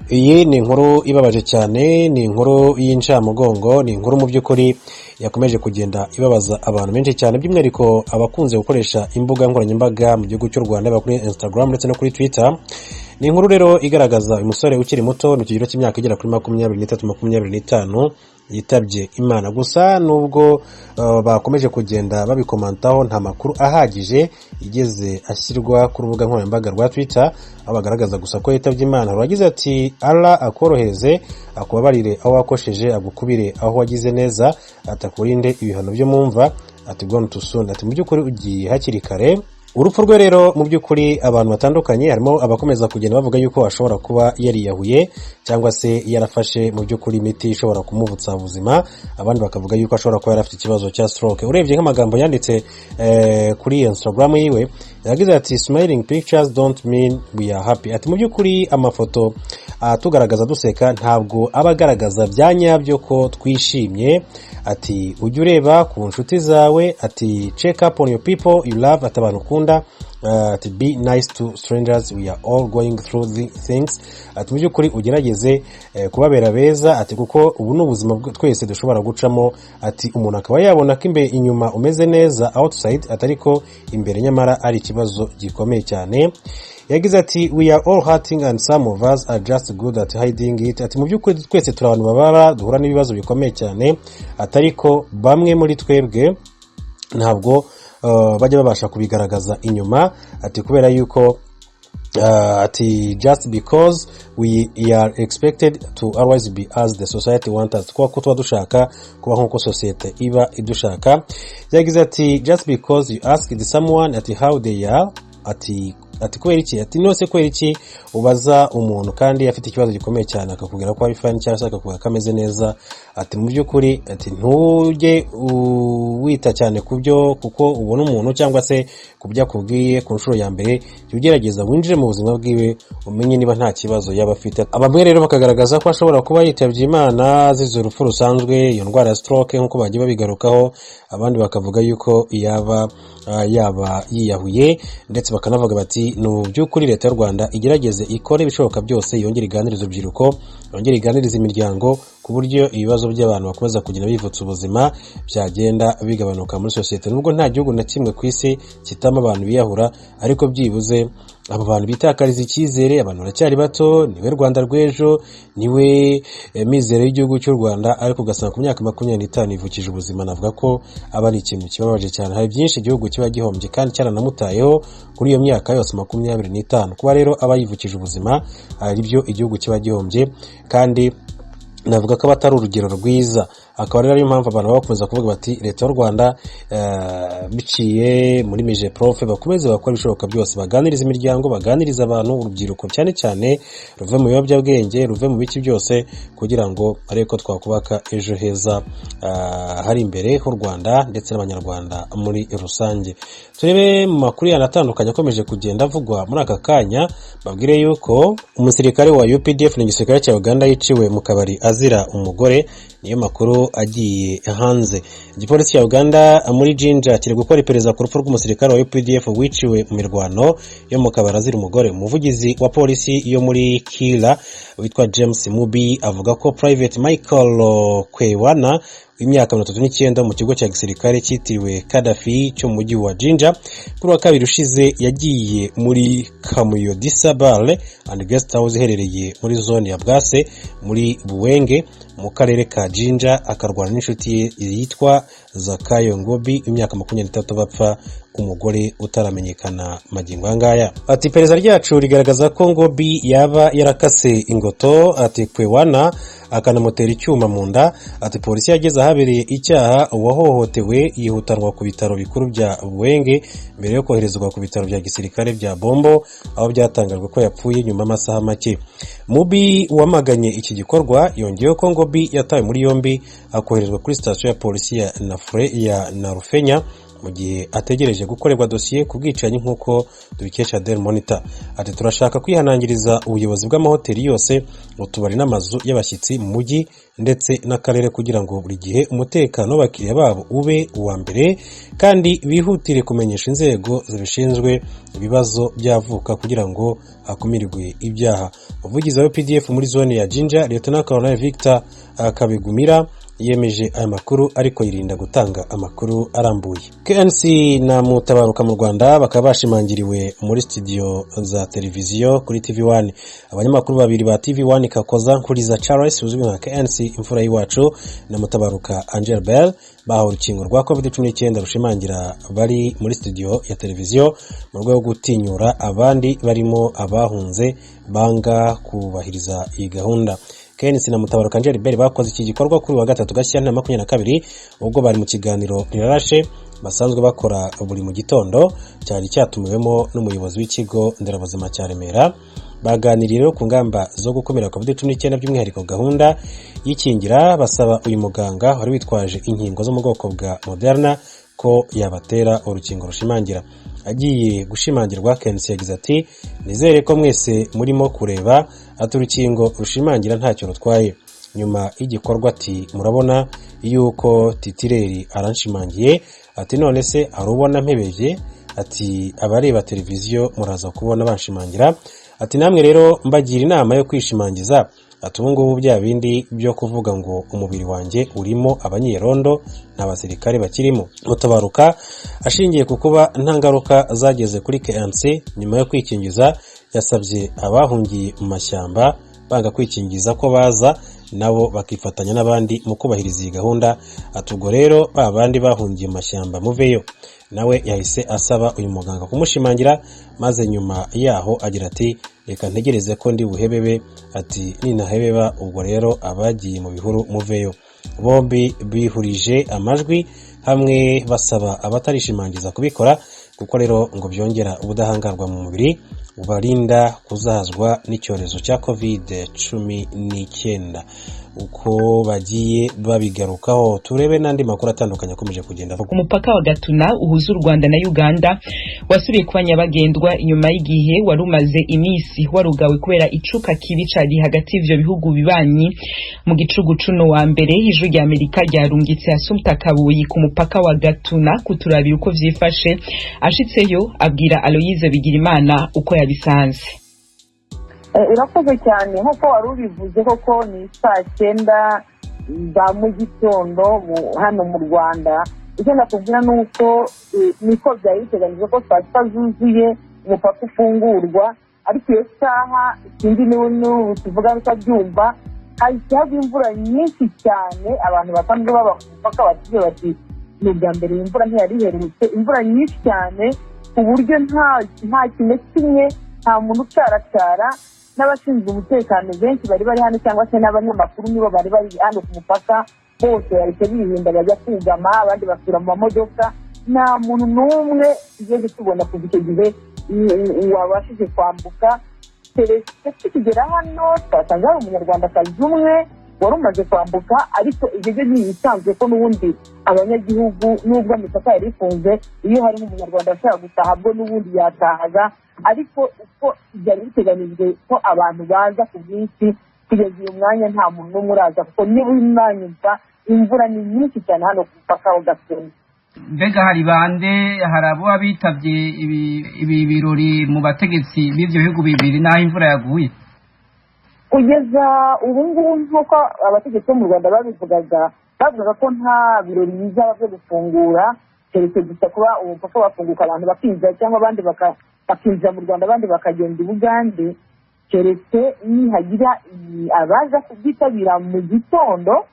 Iyi ni inkuru ibabaje cyane, ni inkuru y'incamugongo, ni inkuru mu by'ukuri yakomeje kugenda ibabaza abantu benshi cyane, by'umwihariko abakunze gukoresha imbuga nkoranyambaga mu gihugu cy'u Rwanda, yaba kuri Instagram ndetse no kuri Twitter. Ni inkuru rero igaragaza uyu musore ukiri muto, mu kigero cy'imyaka igera kuri 23, 25, yitabye Imana. Gusa nubwo bakomeje kugenda babikomantaho, nta makuru ahagije igeze ashyirwa ku rubuga nkoranyambaga rwa Twitter, aho bagaragaza gusa ko yitabye Imana. Yagize ati: "Allah akorohereze, akubabarire aho wakosheje, agukubire aho wagize neza, atakurinde ibihano byo mu mva." Ati: "Gone too soon." Ati: "Mu by'ukuri ugiye hakiri kare." Urupfu rwe rero, mu by'ukuri abantu batandukanye, harimo abakomeza kugenda bavuga yuko ashobora kuba yariyahuye cyangwa se yarafashe mu by'ukuri imiti ishobora kumuvutsa ubuzima, abandi bakavuga yuko ashobora kuba yarafite ikibazo cya stroke. Urebye nk'amagambo yanditse kuri Instagram yiwe, yagize ati: "Smiling pictures don't mean we are happy." Ati: "Mu by'ukuri amafoto atugaragaza duseka ntabwo aba agaragaza bya nyabyo ko twishimye." Ati: "Ujye ureba ku nshuti zawe." Ati: "Check up on your people you love." Ati: "Abantu ukunda." Ati: "Be nice to strangers, we are all going through the things." Ati: "Mu by'ukuri ugerageze kubabera beza." Ati: "Kuko ubu ni ubuzima twese dushobora gucamo." Ati: "Umuntu akaba yabona ko imbere inyuma umeze neza, outside, atari ko imbere nyamara ari ikibazo gikomeye cyane." Yagize ati: "We are all hurting and some of us are just good at hiding it." Ati: "Mu by'ukuri twese turi abantu babara, duhura n'ibibazo bikomeye cyane." Atari ko bamwe muri twebwe ntabwo bajya babasha kubigaragaza inyuma. Ati: "Kubera yuko ati just because we are expected to always be as the society wants us," kuba ko tuba dushaka kuba nk'uko sosiyete iba idushaka. Yagize ati: "Just because you asked someone," ati, "how they are." Ati: "Kubera iki?" Ati: "Nose kubera iki ubaza umuntu kandi afite ikibazo gikomeye cyane, akakubwira ko ari fine cyangwa se akakubwira ko ameze neza?" Ati: "Mu by'ukuri," ati, "ntujye wita cyane ku byo kuko ubona umuntu cyangwa se ku byo akubwiye ku nshuro ya mbere. Jya ugerageza winjire mu buzima bwiwe, umenye niba nta kibazo yaba afite." Bamwe rero bakagaragaza ko ashobora kuba yitabye Imana azize urupfu rusanzwe, iyo ndwara ya stroke nk'uko bagiye babigarukaho, abandi bakavuga yuko yaba yiyahuye, ndetse bakanavuga bati: "Ni by'ukuri Leta y'u Rwanda igerageze ikore ibishoboka byose, yongere iganirize urubyiruko, yongere iganirize imiryango, ku buryo ibibazo by'abantu bakomeza kugenda bivutsa ubuzima byagenda bigabanuka muri sosiyete." Nubwo nta gihugu na kimwe ku isi kitamo abantu biyahura, ariko byibuze abo bantu bitakariza icyizere. Abantu baracyari bato, niwe Rwanda rw'ejo, niwe mizero y'igihugu cy'u Rwanda, ariko ugasanga ku myaka 25 yivukije ubuzima. Navuga ko aba ari ikintu kibabaje cyane. Hari byinshi igihugu kiba gihombye kandi cyaranamutayeho kuri iyo myaka yose 25. Kuba rero aba yivukije ubuzima, hari ibyo igihugu kiba gihombye, kandi navuga ko aba atari urugero rwiza. Akaba rero ariyo mpamvu abantu bakomeza kuvuga bati: "Leta y'u Rwanda biciye muri MIGEPROF bakomeze bakora ibishoboka byose, baganiriza imiryango, baganiriza abantu, urubyiruko cyane cyane, ruve mu biyobyabwenge, ruve mu biki byose, kugira ngo arebe ko twakubaka ejo heza hari imbere h'u Rwanda ndetse n'Abanyarwanda muri rusange." Turebe mu makuru yandi atandukanye akomeje kugenda avugwa muri aka kanya. Babwire yuko umusirikare wa UPDF, ni igisirikare cya Uganda, yiciwe mu kabari azira umugore. Niyo makuru agiye hanze. Igipolisi cya Uganda muri Jinja kiri gukora iperereza ku rupfu rw'umusirikare wa UPDF wiciwe mu mirwano yo mu kabari azira umugore. Umuvugizi wa polisi yo muri Kira witwa James Mubi avuga ko Private Michael Kwewana w'imyaka 39 mu kigo cya gisirikare cyitiriwe Kadafi cyo mu mujyi wa Jinja, kuri wa kabiri ushize yagiye muri Kamuyodisa Bar and Guest House iherereye muri zone ya Bwase muri Buwenge mu karere ka Jinja, akarwana n'inshuti ye yitwa Zakayo Ngobi w'imyaka 23, bapfa umugore utaramenyekana magingo aya ngaya. Ati: "Iperereza ryacu rigaragaza ko Ngobi yaba yarakase ingoto," ati, "Kwewana akanamutera icyuma mu nda." Ati: "Polisi yageze ahabereye icyaha, uwahohotewe yihutanwa ku bitaro bikuru bya Buwenge mbere yo koherezwa ku bitaro bya gisirikare bya Bombo, aho byatangajwe ko yapfuye nyuma y'amasaha make." Mubi wamaganye iki gikorwa yongeyeho ko Ngobi yatawe muri yombi, akoherezwa kuri sitasiyo ya polisi ya Nafure ya Narufenya. mu gihe ategereje gukorerwa dosiye ku bwicanyi, nk'uko tubikesha Daily Monitor. Ati: "Turashaka kwihanangiriza ubuyobozi bw'amahoteli yose, utubari n'amazu y'abashyitsi mu mujyi ndetse n'akarere, kugira ngo buri gihe umutekano w'abakiriya babo ube uwa mbere, kandi bihutire kumenyesha inzego zibishinzwe ibibazo byavuka kugira ngo hakumirwe ibyaha." Umuvugizi wa UPDF muri zone ya Jinja, Lieutenant Colonel Victor Kabigumira, yemeje aya makuru ariko yirinda gutanga amakuru arambuye. KNC na Mutabaruka mu Rwanda bakaba bashimangiriwe muri studio za televiziyo kuri TV1. Abanyamakuru babiri ba TV1, Kakoza Nkuriza Charles uzwi nka KNC Imfura y'iwacu na Mutabaruka Angel Bell, bahawe urukingo rwa COVID-19 rushimangira bari muri studio ya televiziyo, mu rwego rwo gutinyura abandi barimo abahunze banga kubahiriza iyi gahunda. KNC na Mutabaruka Angel Bell bakoze iki gikorwa kuri wa gatatu Gashyantare 22, ubwo bari mu kiganiro Ntirarashe basanzwe bakora buri mu gitondo, cyari cyatumiwemo n'umuyobozi w'ikigo nderabuzima cya Remera. Baganiriye rero ku ngamba zo gukumira COVID-19, by'umwihariko gahunda y'ikingira, basaba uyu muganga wari witwaje inkingo zo mu bwoko bwa Moderna ko yabatera urukingo rushimangira. Agiye gushimangirwa, KNC yagize ati: "Nizere ko mwese murimo kureba," ati: "urukingo rushimangira ntacyo rutwaye." Nyuma y'igikorwa ati: "Murabona yuko titireri aranshimangiye," ati: "none se hari ubona mpebebye?" Ati: "Abareba televiziyo muraza kubona banshimangira." Ati: "Namwe rero mbagira inama yo kwishimangiza." Ati: "Ubu ngubu bya bindi byo kuvuga ngo umubiri wanjye urimo abanyerondo nta basirikare bakirimo." Mutabaruka, ashingiye ku kuba nta ngaruka zageze kuri KNC nyuma yo kwikingiza, yasabye abahungiye mu mashyamba banga kwikingiza ko baza nabo bakifatanya n'abandi mu kubahiriza iyi gahunda. Ati: "Ubwo rero ba bandi bahungiye mu mashyamba, muveyo." Nawe yahise asaba uyu muganga kumushimangira, maze nyuma yaho agira ati: "Reka ntegereze ko ndi buhebebe." Ati: "Ninahebeba, ubwo rero abagiye mu bihuru muveyo." Bombi bihurije amajwi hamwe basaba abatarishimangiza kubikora, kuko rero ngo byongera ubudahangarwa mu mubiri bubarinda kuzahazwa n'icyorezo cya COVID-19. Uko bagiye babigarukaho, turebe n'andi makuru atandukanye akomeje kugenda avugwa. Umupaka wa Gatuna uhuza u Rwanda na Uganda wasubiye kuba nyabagendwa inyuma y'igihe wari umaze iminsi warugawe kubera icuka kibi cari hagati y'ivyo bihugu bibanyi. Mu gicugu cuno wa mbere, Ijwi rya Amerika ryarungitse Assumpta Kabuyi ku mupaka wa Gatuna kuturabira uko vyifashe. Ashitseyo abwira Aloyize Bigirimana uko yabisanze. Urakoze cyane. Nk'uko wari ubivuze koko, ni saa cyenda za mu gitondo hano mu Rwanda. Icyo nakubwira ni uko niko byari biteganyijwe ko saa sita zuzuye umupaka ufungurwa, ariko iyo saha sinzi n'ubu tuvuga utabyumva, hahise hagwa imvura nyinshi cyane. Abantu basanzwe baba ku mupaka batubwiye bati: "Ni ubwa mbere iyi mvura ntiyari iherutse, imvura nyinshi cyane ku buryo nta kintu na kimwe, nta muntu ucaracara." N'abashinzwe umutekano benshi bari bari hano cyangwa se n'abanyamakuru nibo bari bari hano ku mupaka, bose bahise birinda bajya kugama, abandi basura mu mamodoka. Nta muntu n'umwe tugeze tubona kuva icyo gihe wabashije kwambuka. Keretse tukigera hano twasanze hari umunyarwandakazi umwe wari umaze kwambuka, ariko ibyo byo ni ibisanzwe ko n'ubundi abanyagihugu, nubwo imipaka yari ifunze, iyo hari nk'umunyarwanda ashobora gutaha bwo n'ubundi yatahaga. Ariko uko byari biteganyijwe ko abantu baza ku bwinshi, kugeza uyu mwanya nta muntu n'umwe uraza, kuko niba mwanyumva imvura ni nyinshi cyane hano ku mupaka wa Gatuna. Mbega hari bande, hari abo bitabye ibi birori mu bategetsi b'ibyo bihugu bibiri n'aho imvura yaguye? Kugeza ubu ngubu, nk'uko abategetsi bo mu Rwanda babivugaga, bavugaga ko nta birori bizaba byo gufungura, keretse gusa kuba umupaka wafunguka abantu bakinjira, cyangwa abandi bakinjira mu Rwanda, abandi bakagenda i Bugande, keretse nihagira abaza kubyitabira mu gitondo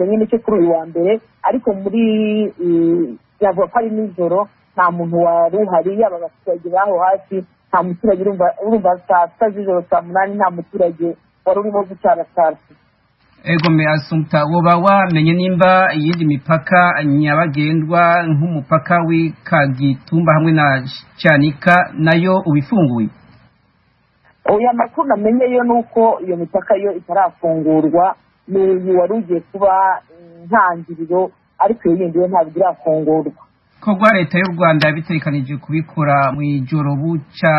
nyine cyo kuri uyu wa mbere. Ariko muri yavuga ko ari nijoro, nta muntu wari uhari, yaba abaturage b'aho hafi, nta muturage. Urumva saa sita z'ijoro, saa munani, nta muturage wari urimo gucaracara. Ego me Assumpta, woba wamenye nimba iyindi mipaka nyabagendwa nk'umupaka w'Ikagitumba hamwe na Cyanika nayo ubifunguye? Oya, amakuru namenye yo ni uko iyo mipaka yo itarafungurwa. Ni uyu wari ugiye kuba intangiriro, ariko iyo yindi yo ntabwo irafungurwa. Bikorwa leta y'u Rwanda yabitekanije kubikora mu ijoro buca,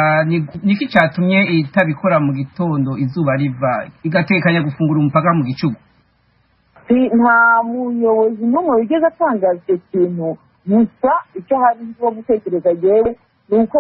niki cyatumye itabikora mu gitondo izuba riva, igatekanya gufungura umupaka mu gicuku? Nta muyobozi n'umwe wigeze atangaza icyo kintu. Gusa icyo hari wo gutekereza yewe ni uko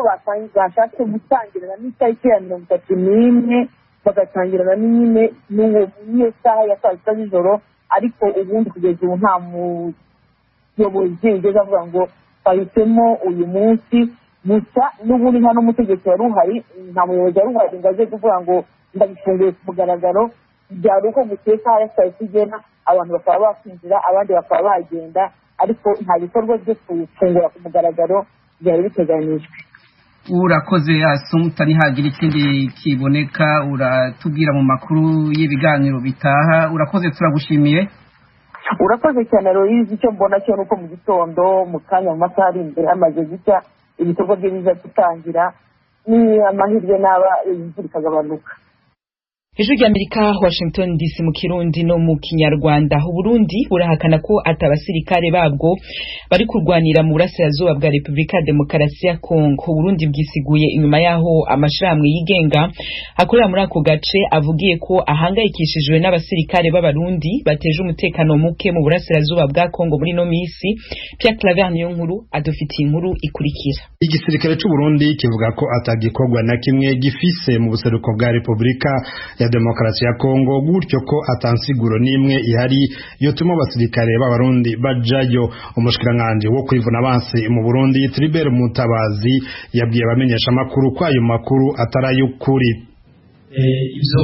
bashatse gutangirana n'itariki ya 31, bagatangirana nyine n'iyo saha ya saa 6 z'ijoro. Ariko ubundi kugeza ubu nta muyobozi wigeze avuga ngo bahisemo uyu munsi. Gusa n'ubundi nta n'umutegetsi wari uhari, nta muyobozi wari uhari ngo aze kuvuga ngo ndabifunguye ku mugaragaro. Byari uko bukeye isaha ya saa 6 igena, abantu bakaba bakwinjira, abandi bakaba bagenda, ariko nta bikorwa byo gufungura ku mugaragaro byari biteganyijwe. Urakoze Asumta, nihagira ikindi kiboneka uratubwira mu makuru y'ibiganiro bitaha. Urakoze, turagushimiye. Urakoze cyane Aloyizi. Icyo mbona cyo ni uko mu gitondo, mu kanya, mu masaha ari imbere, hamaze gucya, ibikorwa bye biza gutangira, ni amahirwe n'aba imvura ikagabanuka. Ijwi ry'Amerika, Washington DC, mu Kirundi no mu Kinyarwanda. Uburundi burahakana ko atabasirikare babwo bari kurwanira mu burasirazuba bwa Repubulika ya Demokarasi ya Kongo. Uburundi bwisiguye inyuma yaho amashirahamwe yigenga akorera muri ako gace avugiye ko ahangayikishijwe n'abasirikare b'Abarundi bateje umutekano muke mu burasirazuba bwa Kongo muri no misi. Pierre Claver niyo nkuru adufitiye inkuru ikurikira. Igisirikare c'u Burundi kivuga ko atagikorwa na kimwe gifise mu buseruko bwa Repubulika ya Demokarasi ya Kongo, gutyo ko atansiguro n'imwe ihari yotuma abasirikare b'Abarundi bajayo. Umushikiranganji wo kwivuna abansi mu Burundi, Tribert Mutabazi, yabwiye abamenyesha amakuru ko ayo makuru atari ay'ukuri. Ivyo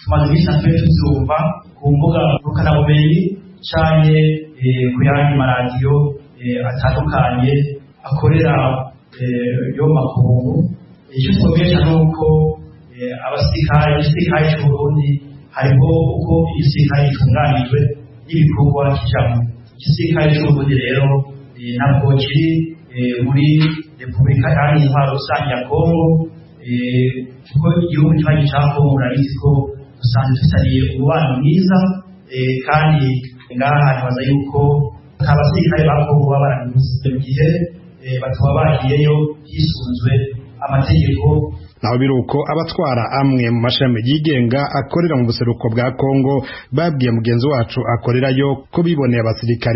tumaze iminsi natwe tuvyumva ku mbuga ngurukanabumenyi canke ku yandi maradiyo atandukanye akorera yo makungu. Icyo twobesha ni uko abasirikare, igisirikare c'Uburundi, hariho uko igisirikare gitunganijwe n'ibikorwa kijamwo. Igisirikare c'Uburundi rero ntabwo kiri muri Repubulika Iharanira Intwaro Rusange ya Kongo, kuko igihugu kibanyi ca Kongo urabizi ko dusanzwe dufitaniye umubano mwiza, kandi ngaha nibaza yuko ata basirikare ba Kongo baba barabibuze mu gihe bataba bagiyeyo hisunzwe amategeko. Naho biruko, abatwara amwe mu mashami yigenga akorera mu buseruko bwa Kongo babwiye mugenzi wacu akorerayo ko biboneye abasirikare.